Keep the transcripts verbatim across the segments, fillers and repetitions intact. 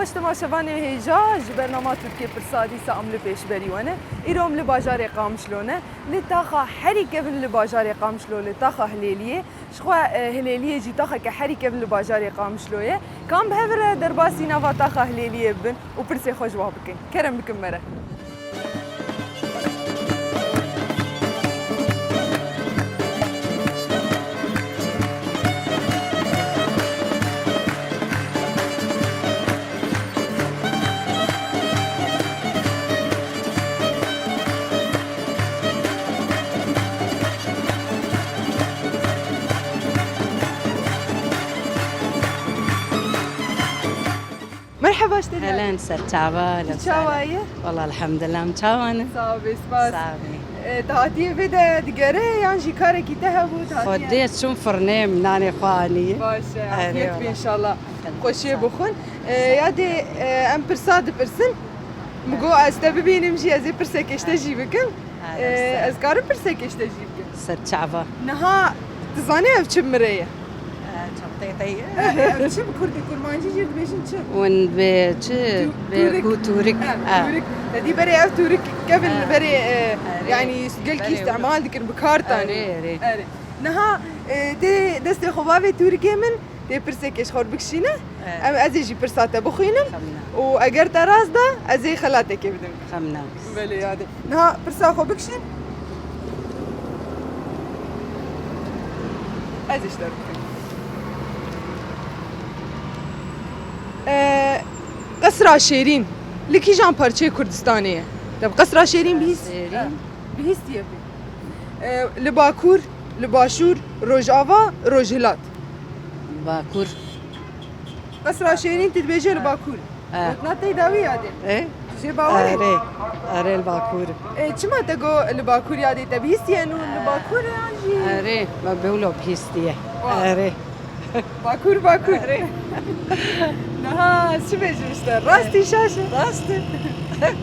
Baş temaşevanê hêja, ji bernama Tirkiyê Pirsa dîsa em li pêşberî we ne. Îro em li bajarê Qamişlo ne. Li taxa herî kevin li bajarê Qamişlo, li taxa Hilêliyê. Ji xwe, e, Hilêliyê jî taxeke herî kevin li bajarê Qamişlo ye. Ka em bi hev re derbasî nava taxa Hilêliyê bibin û pirsê xwe ji wan bikin. Kerem bikin me re. Merheba, ji te re. Helen, ser çava, Tu çawa ye? Wala elhamdülillah, em çawa ne? Sağ ol, spas. Sağ ol. E, tu hatiye vê de digere yan jî karekî te hebû, tu hatiye? Xwedê çûm firnê, min nanê xwe anî. Baş e, Erê, afiyet be wala. İnşallah. Xweşiyê bixwin. E, ya dê, e, em pirsa dipirsin. Min got ez te bibînim jî, ez ê pirsekê ji te jî bikim. Erê, E, ser. Ez karim pirsekê ji te jî bikim? Ser çava. Niha tu zanî ev çi mire ye? E, çanteyê te ye. E, ev çi bi kurdî, kurmancî jî dibêjin çi? Hûn bi çi? Tu-, bi tûrik. Ku tûrik. E, Ha. Tûrik. Te dî berê ev tûrik kevin Ha. berê, e, Erê. Yanî gelkî Berê îstîmal dikin, bi kar tanî. Erê, erê. Erê. Niha, e, dê destê xwe bavê tûrikê min, dê pirsekê ji xwe bikişîne. Evet. Em, ez ê jî pirsa te bixwînim. Xemna. Û eger te rast da, ez ê xelatekê bidim. Xemna. Belê yadê. Niha pirsa xwe bikişîn. Ez ê ji te re bixwînim. Ee, Qesra Şêrîn li kîjan parçeyê Kurdistanê ye? Te bi Qesra Şêrîn bihîst-, Şêrîn. He, bihîstiye pê. Ee, li Bakur, li Başûr, Rojava, Rojhilat. Bakur. Qesra Şêrîn tu dibêje li Bakur. E. Gotina te dawî yadê. E? Tu jê bawer î? Erê, erê li Bakur. E, çima te got li Bakur yadê, te bihîstiye nû li Bakur yan jî? Erê, me bewlo bihîstiye. Wa. Erê. Bakur, Bakur. Erê. Niha çi bêjim işte, rastî şaş e. Rast e.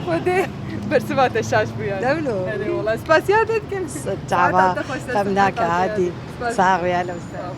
Xwedê bersiva te şaş bû yani. Dewlo. Erê, wala spasiya te dikim. Çava, Saeta te xweş, te xem nake saeta te adî. Spas. Sağ ol, ya Lewser. Sağ ol.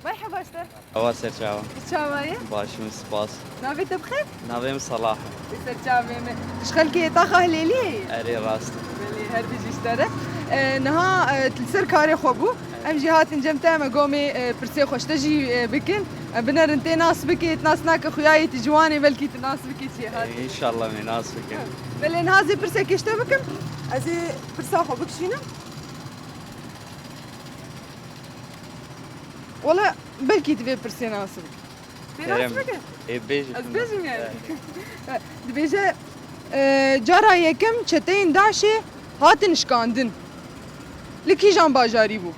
Merheba ji te re. Ava ser çawa. Tu çawa ye? Baş im, spas. Navê te bi xêr? Navê min Salah e. Li ser çavê me. Ji xelkê taxa Hilêliyê yî? Erê, rast e. Belê, her bijî ji te re. E, niha, e, li ser karê xwe bû. Em jî hatin cem te, me gomê, e, pirsê xwe ji te jî, e, bikin. Em binerin tê nas bikê, tu nas nake xuyayê tu ciwanê, belkî tu nas bikê çê hatin. E, înşallah me nas bikin. Belê, niha ez ê pirsekê ji te bikim. Ez ê pirsa xwe bikişînim. Wala belkî divê pirsê nas bike. Pê nas bike? Ê, bêjin. Ez bêjim yani. Dibêje, e, cara yekem çeteyên DAIŞê hatin şikandin. Li kîjan bajarî bû?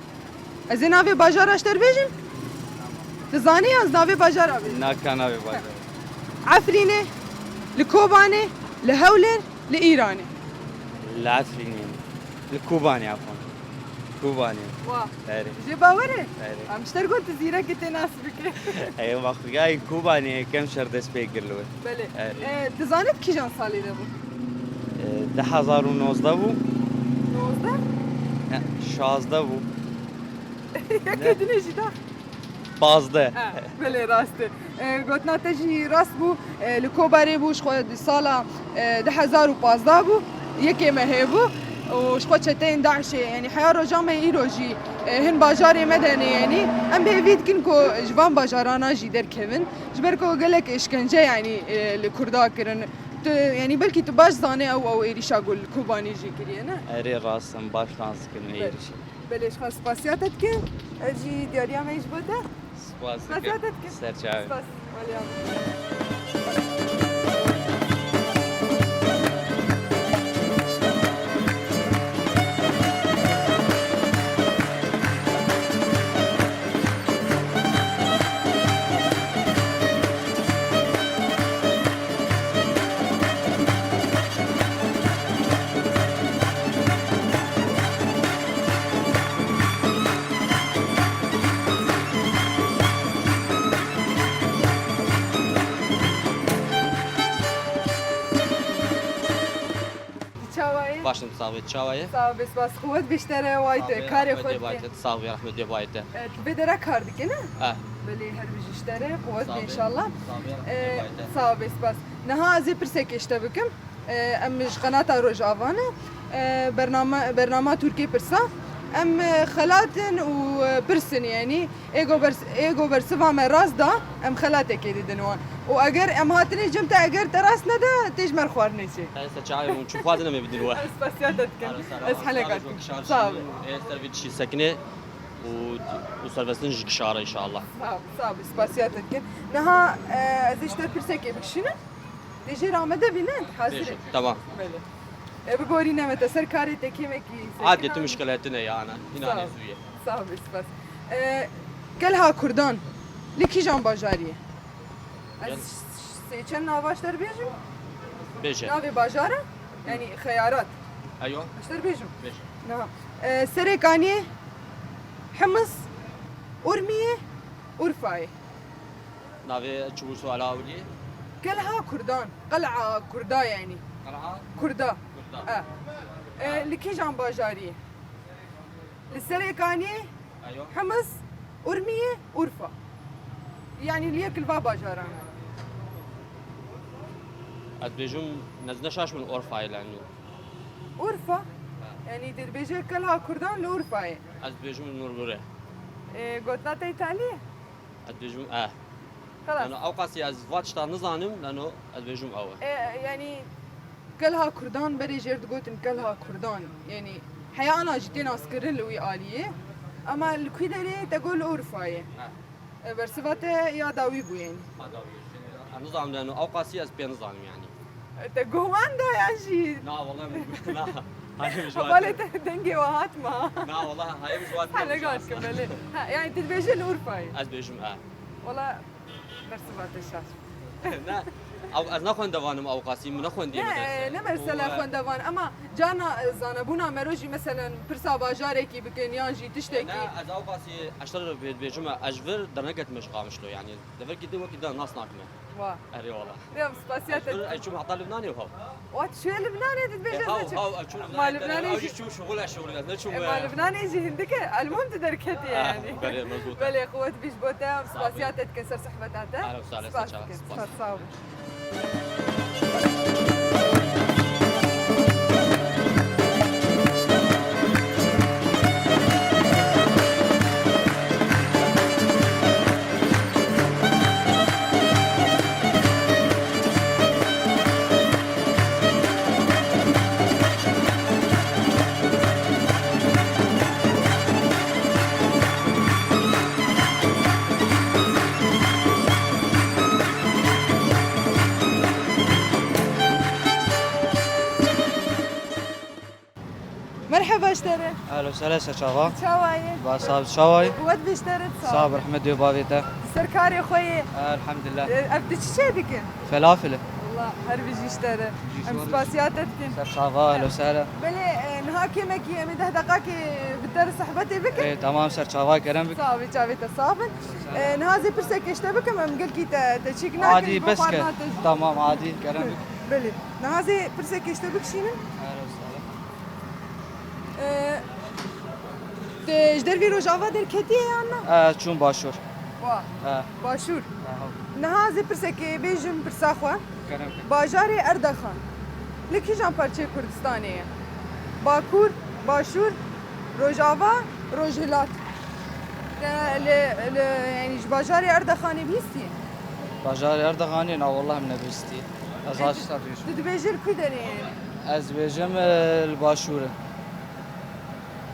Ez ê navê bajara ji te re bêjim? Tu zanî yan ez navê bajara bêjim? Naka navê bajara. Efrînê, li Kobanê, li Hewlêr, li Îranê. Li Efrînê. Li Kobanê, efendim. Kobanê. Wa. Erê. Jê bawer e? Erê. Em ji te re got tu zîrek î tê nas bike. Ey, ma xuyayê Kobanê yekem şer dest pê kir li wir. Belê. Erê. E, tu zanî di kîjan salê de bû? E, du hezar û nozdeh bû. Nozdeh? Ne, şazdeh bû. Yekê din e jî da. Pazdeh. Ha, belê, rast e. E, gotina te jî rast bû. E, li Kobarê bû, ji xwe di sala, e, du hezar û pazdeh bû. Yekê mehê bû. Û ji xwe çeteyên DAIŞê, yanî heya roja me îro jî, e, hin bajarê me de ne, yanî em bi hêvî dikin ku ji van bajarana jî derkevin. Ji ber ku gelek îşkence, yanî, e, li Kurda kirin. Tu, yanî belkî tu baş zanê ew, ew êrîşa ku li Kobanê jî kiriye, ne? Erê, rast e, em baş nas dikin wê êrîşê. Belê, ji xwe spasiya te dikin. Ev jî diyariya me ji bo te. Spas dikim. Spasiya te dikim. Ser çavê. Spas. Waliya. Baş in, sax bî, çawa ye? Sax bî, spas, quwet bî ji te re, wayte, karê xwe dike. Sax bî, rehmet dê bayê te. E, tu vê dere kar dike, ne? Eh. Belê, her bijî ji te re, quwet bî înşallah. Sax bî, rehmet dê bayê te. Sax bî, spas. Niha ez ê pirsekê ji te bikim. E, em ji qenata Rojava ne. E, bername, bernama Tirkiyê pirsa. Em, e, xelat in û, e, pirs in, yanî êgo bers-, êgo bersiva me rast da, em xelatekê didin wan. Û eger em hatinê cem te, eger te rast nede, tê ji me re xwarinê çê. Ez te çawa hûn çû xwazin em ê bidin we. Ez spasiya te dikim. Ez heleka dikim. Sağ ol. Ê ser vî dişî sekine û, û servestin ji gişare inşallah. Sağ ol, sağ ol. Spasiya te dikim. Niha, e, ez ê ji te pirsekê bikişînim. Dê jê re amade bî, ne? Hazir e. Tamam. Belê. E, biborîne me te ser karê te kêmekî. Adê tu mişkile tune ya ana. Sağ ol. Sağ ol, spas. E, Kelha Kurdan li kîjan bajarî ye? Ez sê çend nava ji te re bêjim? Bêje. Navê bajara? Yanî xeyarat. Eyo. Ji te re bêjim. Bêje. Niha. E, Serêkaniyê, Himis, Urmiyê, Urfayê. Navê çi bû suala ewilî? Kelha Kurdan. Qel'a Kurda yanî. Qel'a? Kurda. Kurda. E. E, li kîjan bajarî ye? Li Serêkaniyê, Eyo. Himis, Urmiyê, Urfa. Yanî li yek li va bajaran e. Ez dibêjim, ez ne şaş bin Urfayê lenû. Urfa? Ha. Yanî dê dibêje Kelha Kurdan li Urfayê. Ez dibêjim Nurgure. E, gotina te îtalî ye? Ez dibêjim e. Xelas. Yani, ew qasî ez va tişta nizanim, leno ez dibêjim ew e. E, yani, Kelha Kurdan, berê jêr digotin Kelha Kurdan. Yani, heya ana jî tê naskirin li wî aliyê. Ama li kwî derê te got li Urfayê. Ha. E, bersiva te ya dawî bû yani. Ha, dawî. Ez nizanim, leno ew qasî ez pê nizanim yani. Te guh wan da yan jî? Na, wala, na. Hayır, ji Hevalê te dengê we hat ma. Na, wala, hayır, ji wan. Helegan kim, belê. Ha, yani, tu dibêjî li Urfayê? Ez dibêjim, e. Wala, bersiva te şaş. Ne, ew, ez ne xwendevan im, ew qasî min nexwendiye medrese. Ne, ne mesela xwendevan, ama carna, e, zanebûna me re jî, meselen, pirsa bajarekî bikin, yan jî tiştekî. Ne, ez ew qasî, ez te re dibêjim, ez ji vir derneketime ji Qamişlo, yani. Deverkî din wekî din nas nakime. Wa. Erê wala. Rêya spasiya te. Ez çûm heta Libnanê haw. Wa tu çûye Libnanê, tu dibêje ez neçûm. Haw, haw, ez çûm Libnanê. Ma Libnanê jî çûm şixul ez şixul ez neçûm. Ma Libnanê jî hindike, elmûm tu derketî yani. Belê, mezbût. Belê, quwet bî ji bo te, spasiya te dike ser sohbeta te. Spas dikim. Spas, sağ ol. Merheba ji te re. Alo, sere se çava. Çawa ye? Ba sav çawa ye? Quwet bî ji te re, sağ ol. Sağ ol, rehmet dê bavê te. Ser karê xwe ye. Elhamdülillah. E, ev tu çi çê dikin? Felafel. Wala her bijî ji te re. Em spasiya te dikin. Ser çava, alo sere. Belê, e, niha kêmekî em ê deh deqakê bi te re sohbetê bikin. E, tamam, ser çava kerem bik. Sağ ol, çavê te sax bin. E, niha zê pirsekê ji te bikim, em gelkî te, te çîk nakin. Adî bes ke. Tamam, adî kerem bik. Belê. Niha zê pirsekê ji te bikişînim. Alo sere. E, tu ji dervî Rojava derketiye yan na? E, çûm Başûr. Wa. E. Başûr. E, haw. Niha ez ê pirsekê bêjim pirsa xwe. Kerem ke. Bajarê Erdaxan li kîjan parçeyê Kurdistanê ye? Bakur, Başûr, Rojava, Rojhilat. Te li, li, yanî ji bajarê Erdaxanê bihîstiye? Bajarê Erdaxanê, na, wallah min nebihîstiye. Ez E, haşta tu, dibêjim. Tu dibêjî li ku derê ye? Ez dibêjim, e, li Başûr e.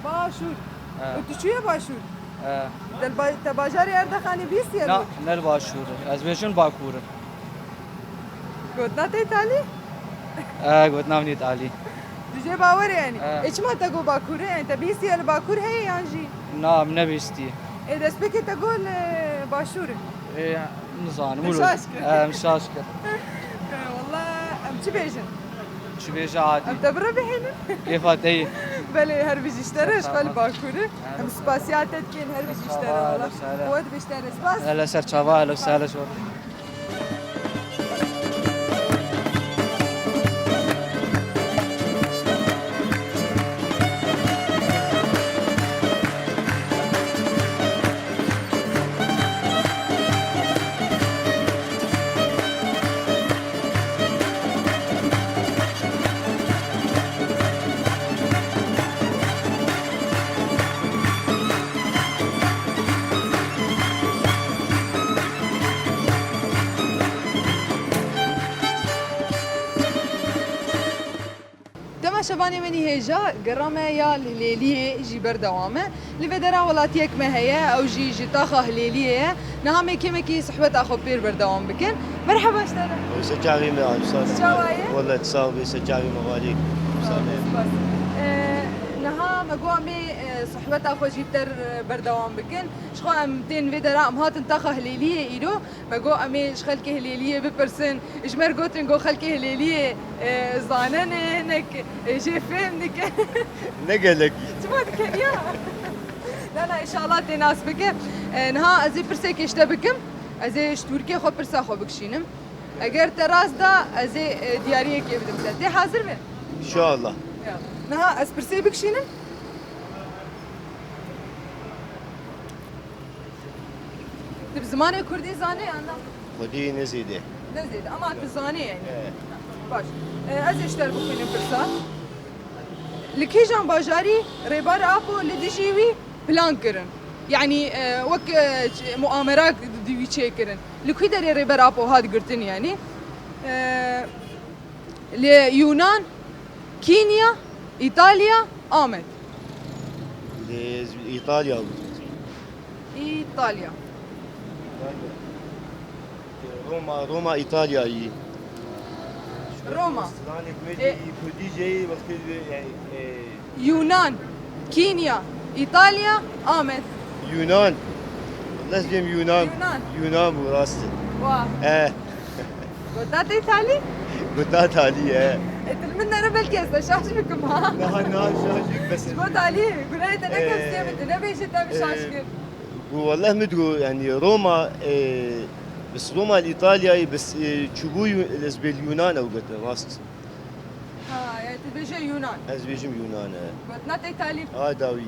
Başûr. E. Û tu çûye Başûr? E. Te li ba-, te bajarê Erdaxanê bihîstiye? Na, ne li Başûr e. Ez dibêjim Bakur e. Gotina te îtalî? E, gotina min îtalî. Tu jê bawer e yanî. E. Ê çima te got Bakur e? Yanî te bihîstiye li Bakur heye yan jî? Na, min nebihîstiye. Ê destpêkê te got li Başûr e. Ê, nizanim. Te şaş kir. E, min şaş kir. Wala, em çi bêjin? Çi bêje adî. Em te bi re bihênin? Kêfa te yî. Belê, her bijî ji te re, ji xwe li Bakur e. Em spasiya te dikin, her bijî ji te re wala. Quwet bî ji te re, spas. Hele ser çava, hele ser çava. Şevanê min î hêja, gera me ya li Hilêliyê jî berdewam e. Li vê dera welatiyek me heye, ew jî ji taxa Hilêliyê ye. Niha me kêmekî sohbeta xwe pêr berdewam bikin. Merheba ji te re. Wisa çavê me, Alîsan. Çawa ye? Wele, tu sax bî, wisa çavê me, walî. Sağ ol, spas. Ee, niha me got em ê, e, sohbeta xwe jî bi te re berdewam bikin. Ji xwe em tên vê dera, em hatin taxa Hilêliyê îro. Me got, em ê ji xelkê Hilêliyê bipirsin. Ji me re gotin, got, xelkê Hilêliyê, e, zane ne, hinek, e, jê fêm dike. Ne gelekî. Çima dikeniya? Na, na, înşallah tê nas bike. E, niha ez ê pirsekê ji te bikim. Ez ê ji tûrikê xwe pirsa xwe bikişînim. Eger te rast da, ez ê, e, diyariyekê bidim te. Tê hazir be? Înşallah. Ya. Niha ez pirsê bikişînim. Tu bi zimanê kurdî zanî yan na? Xwedî ne zêde. Ne zêde, ama tu zanî yani. Evet. Baş. E, ez ê ji te re bixwînim pirsa. Li kîjan bajarî Rêber Apo li dijî wî plan kirin? Yani, e, wek, e, ç-, muamera di wî çêkirin. Li kî derê Rêber Apo hat girtin yani? E, Li Yunan, Kenya, Îtalya, Amed. Li Îtalya bû. Îtalya. Roma, Roma Îtalyayî. Roma. Stranê ku E- jî Kurdî jî wextê dibê, yani, e, Yunan, Kenya, Îtalya, Amed. Yunan. Lez bêm Yunan. Yunan. Yunan bû, rast e. Wa. E. Gota te talî? Gota talî, e. E, tu li min nere, belkî ez te şaş bikim, ha? Na, na, şaş bik, bes. Ji bo talî, gunehê te nekem, Ee, sê min tu nebêjî, te min şaş ee, kir. Gu welleh min digo, yani Roma, ee, bis Roma li Îtalyayê, bis, ee, çûbû Yu-, ez bê li Yunan ew gotin, rast. Ha, yani tu dibêje Yunan. Ez dibêjim Yunan, e. Gotina te talî. A dawî.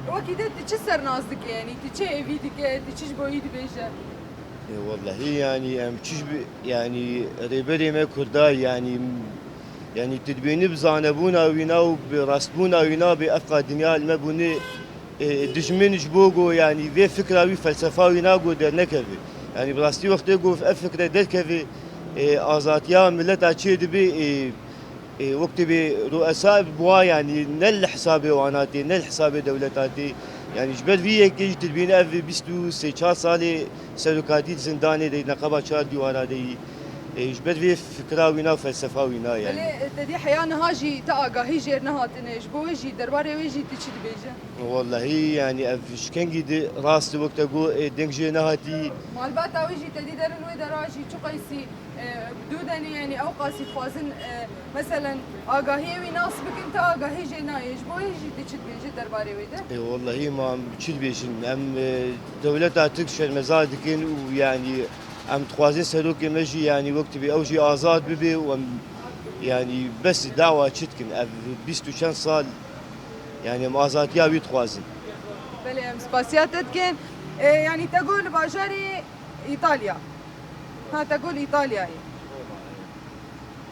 Wekî de tu çi sernas dike, yani tu çi hêvî dike, tu çi ji bo wî dibêje? E, wellehî, yani, em çi ji bi, yani, rêberê me Kurda, yani, yani, tu dibînî bi zanebûna wîna û bi rastbûna wîna bê efqa dinya li me bûne, e, dijmin ji bo go, yani, vê fikra wî, felsefa wîna go dernekeve. Yani, bi rastî wextê go ev fikre derkeve, e, azatiya mileta çê dibe, e, Ê, wek tê bê ruesa bi wa, yanî ne li hesabê wana tê, ne li hesabê dewleta tê. Yanî ji ber vî yekê jî tu dibînî ev bîst û sê çar salê serokatî di zindanê de, neqeba çar dîwara de yî. Ê, ji ber vê fikra wîna, felsefa wîna yanî. Belê, te dî heya niha jî te agahî jêr nehatine. Ji bo wê jî, derbarê wê jî tu çi dibêje? Wellehî, yanî ev ji kengî di rast wek te got, ê, deng jê nehatî. Malbata wî jî te dî derin wê dera jî çi qeysî. E, bi dû denê, yanî ew qasî dixwazin, e, meselen, agahiyê wî nas bikin, te agahî jê nayê. Ji bo wê jî tu çi dibêjî derbarê wê de? E, wellehî ma em çi dibêjin? Em, e, dewleta Tirk şermezar dikin û, yanî, em dixwazin serokê me jî, yanî, wek tibê ew jî azad bibe û em, yanî, bes dawa çi dikin? Ev bîst û çend sal, yanî, em azadiya wî dixwazin. Belê, em spasiya te dikin. E, yanî, te got li bajarê Îtalya. Ha, te got li Îtalyayê.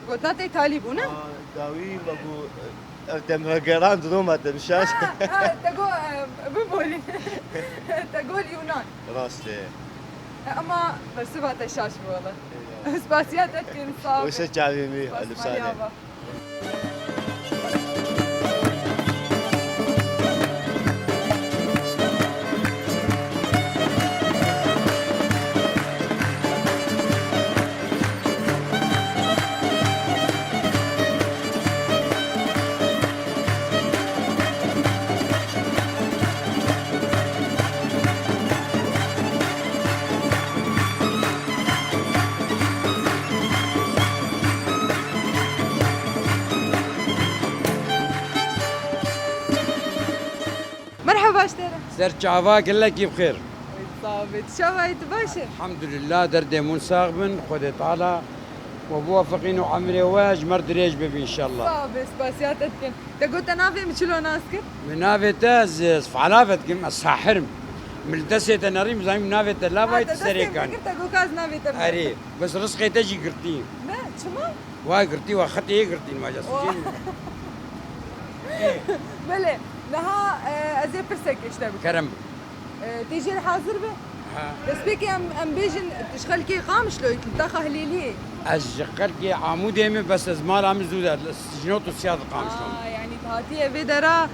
Gotina te Îtalî bû, ne? Ha, dawî me got, ev te me gerand Roma, te bi şaş. Ha, ha, te got, e, biborî. Te got Yunan. Rast e. E, ama bersiva te şaş bû, wele. Eyvallah. Spasiya te dikin, sağ ol. Wisa çavê me, Spas, Alîsane. Merhaba. Merheba ji te re. Ser çava gelekî bi xêr. Sağ ol, tu çawa yî, tu baş î? Elhamdülillah, derdê min sax bin, Xwedê Teala we biwefeqîn û emrê we ji me re dirêj bibe înşallah. Sağ ol, spasiya te dikin. Te got te navê min çilo nas kir? Min navê te ez, ez Falafe dikim, ez sahir im. Min li destê te nerîm, zanîm navê te lavayî, tu serê kanî. Ha, te destê min kir, te got ka ez navê te bikim. Erê, bes rizqê te jî girtî. Ne, çima? Wa girtî, wa xetê yê girtî, ma ca Wa- sucê min. Belê, niha, e, ez ê pirsekê ji te bikim. Kerem bike. E, tê jê re hazir be? Destpêkê em, em bêjin, tu ji xelkê Qamişloyî, tu li taxa Hilêliyê? Ez ji xelkê Amûdê me, bes ez mala min zû de, ji not û sîya di Qamişlo me. Aa, yanî tu hatiye vê dera,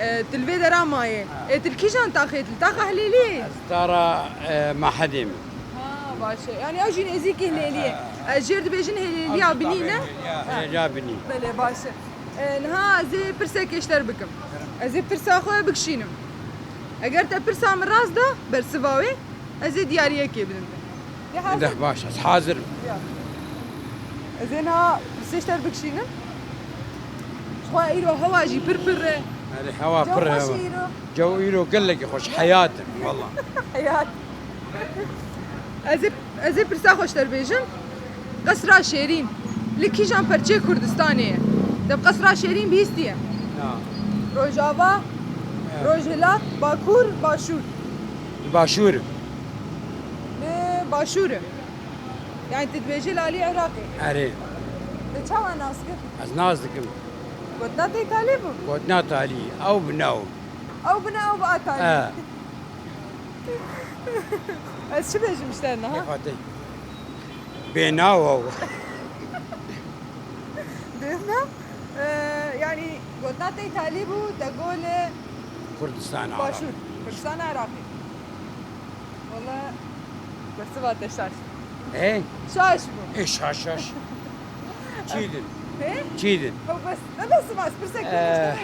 e, tu li vê dera maye. Ha. E, tu li kîjan taxê, tu li taxa Hilêliyê? Ez tara, e, Mahedê me. Ha, baş e. Yanî ew jî nêzîkî Hilêliyê. Ha. Ez jê re dibêjin Hilêliya binî, ne? Hilêliya, Hilêliya binî. Belê, baş e. E, niha ez ê pirsekê ji te re bikim. Ez ê pirsa xwe bikişînim. Eger te pirsa min rast da, bersiva wê, ez ê diyariyekê bidim te. Yê hazir? Deh, baş, ez hazir im. Ya. Ez ê niha pirsê ji te re bikişînim. Ji xwe îro hewa jî pir pir e. Erê, hewa pir e. Cew xweş e îro. Cew îro gelekî xweş, heyat e, walla. Heyat. Ez ê, ez ê pirsa xwe ji te re bêjim. Qesra Şêrîn li kîjan perçeyê Kurdistanê ye? Te bi Qesra Şêrîn bihîstiye? Na. Rojava, Ya. Rojhilat, Bakur, Başûr. Li Başûr im. Li Başûr e. Yani tu dibêjî li alî Iraqê. Erê. Te çawa nas kir? Ez nas dikim. Gotina te talî bû? Gotina talî, ew bi nav. Ew bi nav, ew bi a talî. E. Ez çi bêjim ji te niha? Kêfa te. Bênaw ew. Bênaw? Ee, yani gotina te talî bû, te got li Kurdistan Başûr, Iraqê. Kurdistan Iraqê. Wala bersiva te şaş. He? Şaş bû. E, şaş, şaş. Çî din? He? Çî din? Ew bes, ne bersiva, ez pirsek Eh,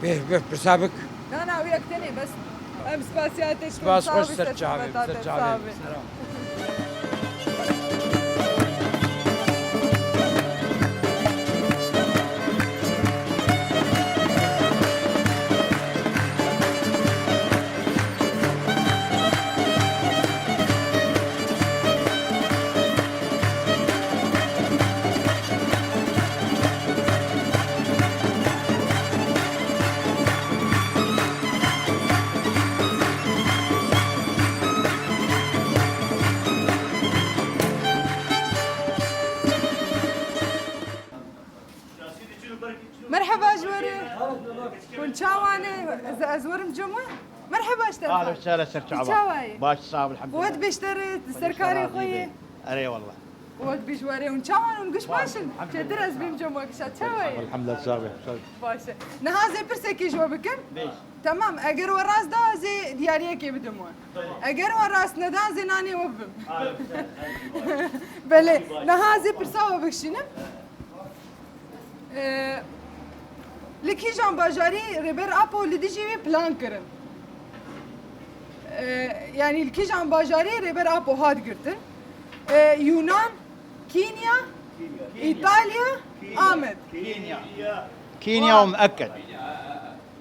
bê, bê, pirsa bik. Na, na, wî yek tenê bes. Em spasiya te dikin. Spas, sağ xweş, ol, ser çavê, ser çavê. Sağ ol. Selam. Merheba ji we re. Hûn çawa ne? Ez, ez werim cem we. Merheba ji te re. Ahlen, sehlen, ser çava. Çawa ye? Baş, sağ ol, elhamdülillah. Quwet bêje te re, tu serkarê xwe yî. Erê wallah. Quwet bêje we re. Hûn çawa ne? Hûn giş baş in? Çêtir ez bêm cem we gişa. Çawa ye? Elhamdülillah, sağ ol. Baş e. Niha ez ê pirsekê ji we bikim. Bêj. Temam, eger we rast da, ez ê diyariyekê bidim we. Eger we rast neda, ez ê nanê we bibim. Belê, niha ez ê pirsa we bikişînim. Ee, li kîjan bajarî Rêber Apo li dijî wî plan kirin? Ee, yanî li kîjan bajarî Rêber Apo hat girtin? Ee, Yunan, Kenya, Îtalya, Amed. Kenya. Kenya û muekked.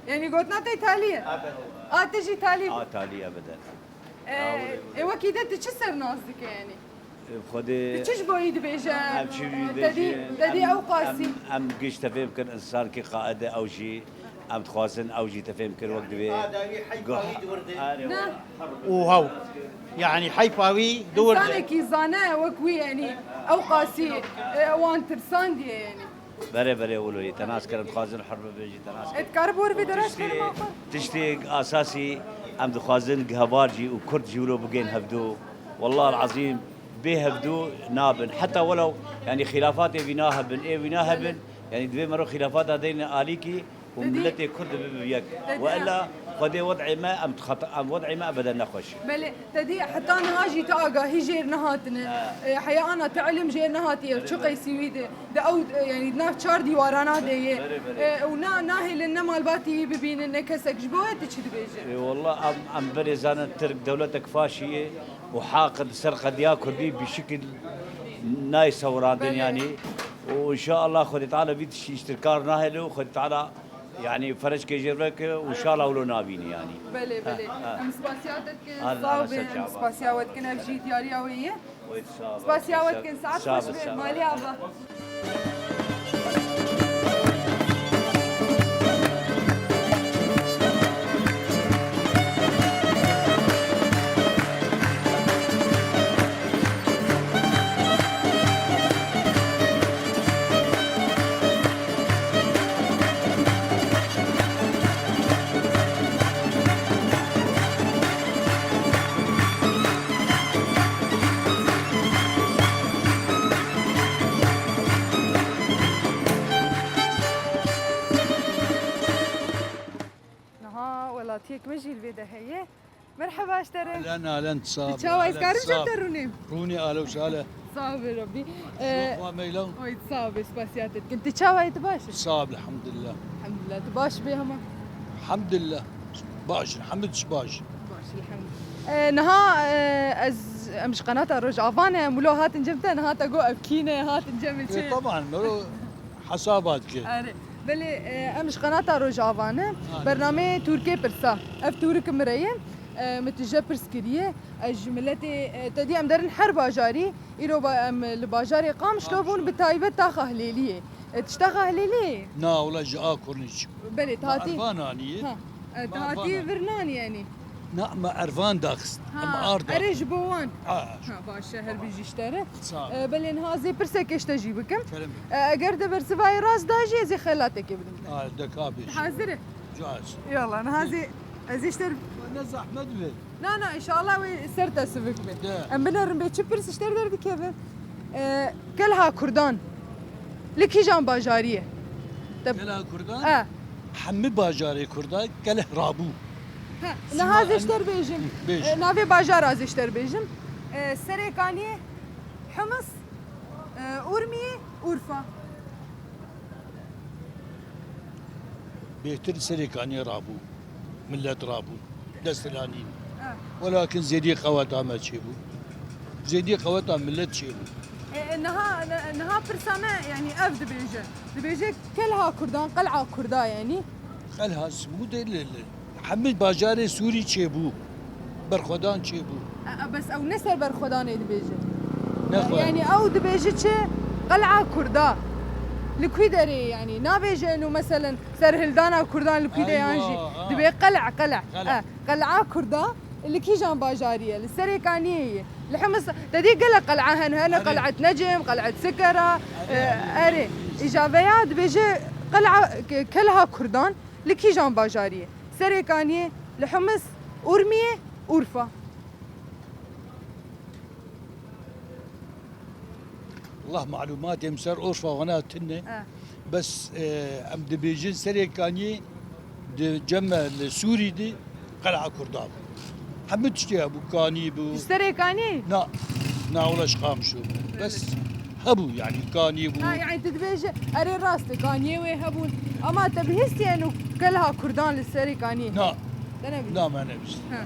Yanî gotina te talî ye? Ebed. A te jî talî bû? A talî ebeden. Ee, e, wekî de tu çi ser nas dike yanî? Xwedê Tu çi ji bo wî dibêje? Em çi Te dî, dibêjin? Te dî Em, ew qasî. Em, em giş tefêm kir, însankî qaid e, ew jî, em dixwazin ew jî tefêm kir wek divê. Adawî heyfa wî di wir de. Are, Ne. Û hew. Yanî heyfa wî di wir de. Însanekî zane wek wî, yanî ew qasî, e, wan tirsandiye yanî. Berê, berê, wilo yê te nas kirin, dixwazin hir bibin jî te nas kirin. Et kar bor vê dera Tiştê, tiştê asasî em dixwazin gehevar jî û kurd jî wilo bigên hevdû. Wallah el-ezîm bê hevdû nabin. Heta welew, yanî xîlafatê vîna hebin, ê vîna hebin, yanî divê mero xîlafata deyne alîkî û Te dî- miletê kurd bibe yek. Te dî- Wela Xwedê wed'ê me, em dixat-, em wed'ê me ebeden ne xweş. Belê, te dî heta niha jî tu agahî jêr nehatine. Ha. E, heya ana tu ilim jêr nehatiye. Belê, Çi belê. Qeysî wî de, de ew, e, yanî di nav çar dîwarana de ye. Belê, belê. E, û na, nahêlin ne malbatî wî bibînin, ne kesek. Ji bo wê tu çi dibêje? E, wallah, em, em berê zanin Tirk dewletek faşî ye û haq di ser qediya Kurdî bi şikil nayê sewirandin Belê. Yanî. Û înşallah Xwedê Teala vî tiştî ji Tirkan nahêle û Xwedê Teala Yanî fereçkê jê veke û şala wilo nabînî yanî. Belê, belê. Ha, ha. Em spasiya te dikin, Hadi sağ be, ser çava. Em spasiya we dikin, ev jî diyariya wê ye. Wê sağ ol. Spasiya we dikin, saet Sağ xweş be, be, sağ ol. Malî ava. Têk me jî li vê de heye. Merheba ji te re. Alen, alen, sağ ol. Çawa, ez karim cem te rûnêm? Rûnê, ale û sale. Sağ ol Rabbî. Ee, Lokma meylan. Oy, sağ ol, spasiya te dikim. Tu çawa yî, tu baş î? Sağ ol, elhamdülillah. Elhamdülillah, tu baş bî hema? Elhamdülillah. Baş, hemd baş. Baş, elhamdülillah. Ee, niha, e, ez, em ji qenata Rojava ne, em wilo hatin cem te, niha te got ev kî ne, hatin cem çi? E, taban, mero hesaba dike. Erê. Belê, e, em ji qenata Rojava ne. Erê. Bernameyê Tûrkê Pirsa. Ev tûrik min re ye. E, min tije pirs kiriye. Ez ji miletê, e, te dî em derin her bajarî. Îro ba-, em li bajarê Qamişlo bûn, bi taybet taxa Hilêliyê. E, tiştaxa Hilêliyê? Na, wela ji a Kurniç. Belê, te hatî. Ervan aniye. Ha. E, te hatî vir nanî yanî? Na, me ervan daxist. Em arda. Erê, ji bo wan. Ha. Ha, baş e, her bijî ji te re. Sağ ol. E, belê niha ez ê pirsekê ji te jî bikim. Kerem. E, eger te bersivayê rast da jî ez ê xelatekê bidim. Ha, deka bêj. Hazir e? Caz. Yalla, niha ez ê, ez ê ji te re. Ne zehmet be. Na, na, înşallah wê ser te sivik be. De. Em binerin bê çi pirs ji te re derdikeve. E, Kelha Kurdan. Li kîjan bajarî ye? Te- Kelha Kurdan? E. Hemî bajarê Kurda keleh rabû. Ha, niha ez ê ji te re bêjim. Bêj. E, navê bajara ez ê ji te re bêjim. E, Serêkaniyê, Himis, e, Urmiyê, Urfa. Bêhtir Serêkaniyê rabû. Millet rabû. Dest hilanîn. Ha. Welakin zêdî qeweta me çêbû. Zêdî qeweta millet çêbû. E, e, niha, ni-, niha pirsa me, yanî ev dibêje. Dibêje Kelha Kurdan, Qel'a Kurda yanî. Qelha Simûdê li, li hemî bajarê Sûrî çêbû. Berxwedan çêbû. E, e, bes ew ne ser Berxwedanê dibêje. Ne xwe. Yanî ew dibêje çi? Qel'a Kurda. Li kwî derê yanî? Nabêje eno meselen serhildana Kurdan li kwî de yan jî? Eywa, ha. Dibê Qel'a, Qel'a. Qel'a. E, Qel'a Kurda. Li kîjan bajarî ye? Li Serêkaniyê ye. Li Himis, te dî gelek qel'a hene, hene Erê. Qel'et Necim, Qel'et Sikera, Erê, e, erê. Erê. Îja veya dibêje qel'a, ke-, Kelha Kurdan li kîjan bajarî ye? Serêkaniyê, li Himis, Urmiyê, Urfa. Allah malûmatê min ser Urfa wana tune. E. Bes, e, em dibêjin Serêkaniyê di cem me li Sûrî de qel'a Kurda bû. Hemû tiştê hebû, kanî bû. Ji Serêkaniyê? Na, na wela ji Qamişlo bû. Bes hebû, yanî kanî bû. Ha, yanî tu dibêjî, erê rast e, kaniyê wê hebûn. Ama te bihîstiye eno Kelha Kurdan li Serêkaniyê? Na. Te nebihîst? Na, me nebihîst. Ha.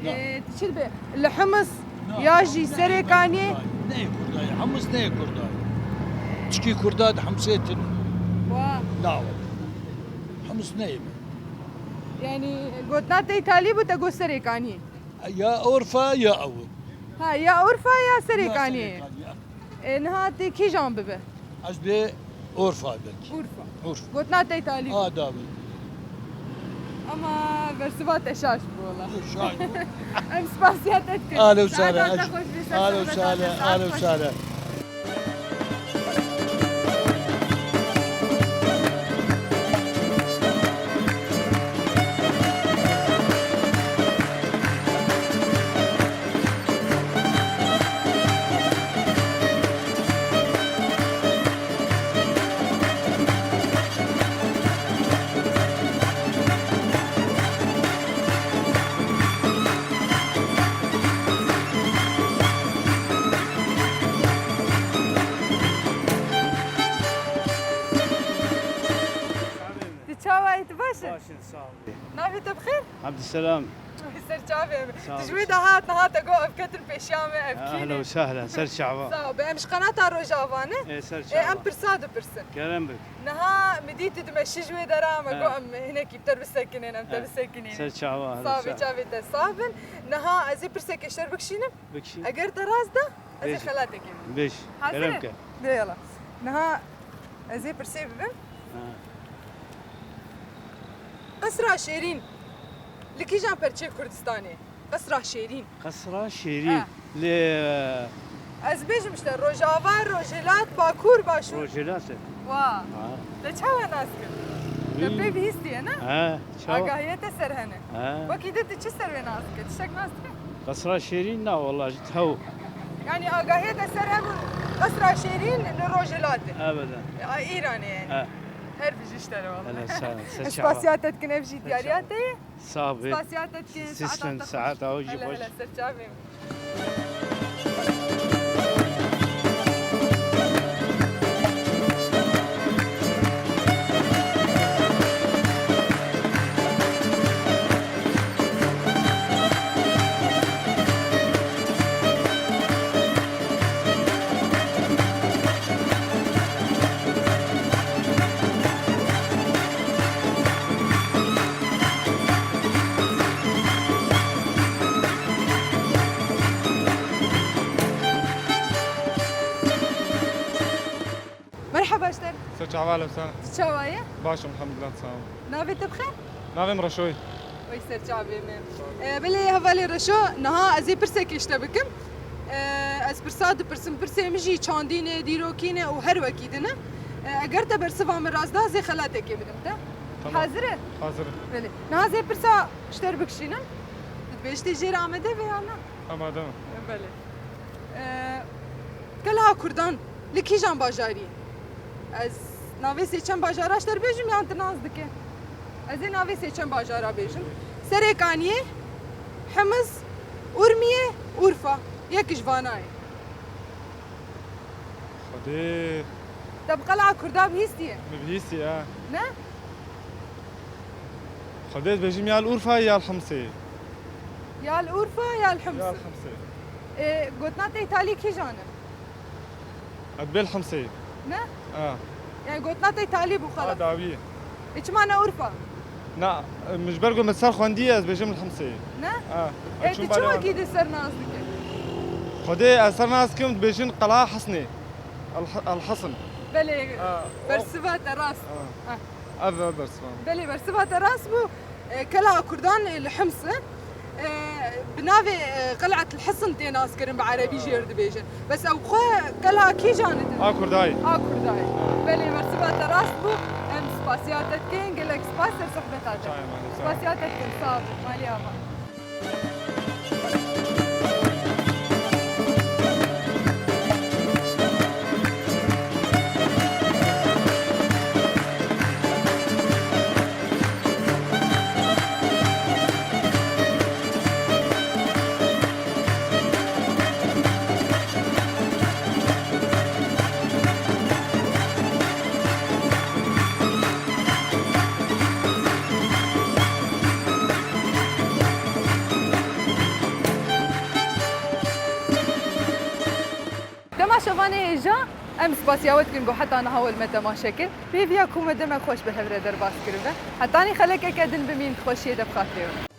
Na. Ee, tu çi dibe? Li Himis Na, ya jî Himis ne Serêkaniyê? Kurda ye. Ne Kurda ye. Himis ne Kurda ye. Çikî Kurda di Himsê tune. Wa. Na, wele. Himis ne ye me. Yanî gotina te talî bû, te got Serêkaniyê. Ya Urfa ya ew. Ha, ya Urfa ya Serêkaniyê. Ya Serêkaniyê. E, niha tê kîjan bibe? Ez bê Urfa belkî. Urfa. Urfa. Gotina te talî bû. A, da bû. Ama bersiva te şaş bû wela. Şaş bû. Em spasiya te dikin. Alo sare. Saeta te xweş be, ser Alo sare. Alo sare. Tu çawa yî, tu baş î? Baş in, sağ ol. Navê te bi xêr? Abdüselam. Ser çavê min. Sağ ol. Tu ji wê de hat, niha te got ev ketin pêşiya me, ev kî ne? Ehlen û sehlen, ser çava. Sağ ol. Em ji qenata Rojava ne. Ê, ser çava. Ê, em pirsa dipirsin. Kerem bik. Niha min dît tu dimeşî ji wê dera, me got em hinekî bi te bisekinên, em te bisekinînin. Ser çava, ehlen û sehlen. Sağ ol, çavê te sax bin. Niha ez ê pirsekê ji te bikişînim. Bikişîn. Eger te rast da, ez ê xelatekê bidim. Bêj. Hazir e? Kerem ke. De yala. Niha ez ê pirsê bibim. Ha. Qesra Şêrîn li kîjan perçê Kurdistanê? Qesra Şêrîn. Qesra Şêrîn. Ha. Li, e, Ez bêjim işte, Rojava, Rojhilat, Bakur, Başûr. Rojhilat e. Wa. Ha. Te çawa nas kir? Te pê bihîstiye, ne? Ha, çawa? Agahiye te ser hene. Ha. Wekî din tu çi ser wê nas dike? Tiştek nas dike? Qesra Şêrîn na, wela ji tew. Yanî agahiye te ser hebûn Qesra Şêrîn li Rojhilat e. Ebeden. A, Îranê yani. He. Her bijî ji te re wele. Hele sağ ol. Spasiya te dikin ev jî diyariya te ye. Sağ ol. Spasiya te dikin. Siz saeta de saeta o jî hele, hele, ser çavê min. Merhaba ji te re. Ser çava, Lewsan. Tu çawa ye? Baş im, elhamdulillah, sağ ol. Navê te bi xêr? Navê min Reşo ye. Wey ser çavê min. E, belê hevalê Reşo, niha ez ê pirsekê ji te bikim. E, ez pirsa dipirsim, pirsê min jî çandî ne, dîrokî ne û her wekî din e. E, eger te bersiva min rast da, ez ê xelatekê bidim te. Tamam. Hazir e? Hazir im. Belê. Niha ez ê pirsa ji te re bikişînim. Tu dibêjî tê jê re amade be ya na? Amade me. Belê. Ee, Keleha Kurdan li kîjan bajarî ye? Ez navê sê çend bajara ji te re bêjim yan tu nas dike? Ez ê navê sê çend bajara bêjim. Serêkaniyê, Himiz, Urmiye, Urfa. Yek ji vana ye. Xwedê. Te bi Qeleha Kurda bihîstiye? Min bihîstiye, ha. Ne? Xwedê dibêjim ya li Urfa ya li Himsê. Ya li Urfa ya li Himsê. Ya li Himsê. Ê, gotina te îtalî kîjan e? Ez dibê li Himsê. Ne? Ha. Yani gotina te îtalî bû xelas. Ha, dawî. Ê, çima ne Urfa? Na, min ji ber ku min ser xwendiye, ez dibêjim li Himsê. Ne? Ha. Ê, tu çima kî di ser nas dike? Xwedê ez ser nas dikim, dibêjin Qela Hisnê. El, El Hisn. Belê, ha, bersiva te rast. Ha. Ha. Ev, ev bersiva min. Belê, bersiva te rast bû. E, Keleha Kurdan, e, li Hims e. E, bi navê, e, Qel'et el Hisn tê naskirin, bi erebî jê re dibêjin. Bes ew xwe Keleha kîjan didin? A Kurdayê. A Kurdayê. Belê, bersiva te rast bû. Em spasiya te dikin, gelek spas ser sohbeta te. Çayê malê, sağ ol. Spasiya te dikin, sağ ol. Malê ava. Temaşevanê hêja, em spasiya we dikin ku heta niha we li me temaşe kir. Pêviya ku me demek xweş bi hev re derbas kiribe. Hetanî xelekeke din bimîn, xweşiyê de bi xatirê we.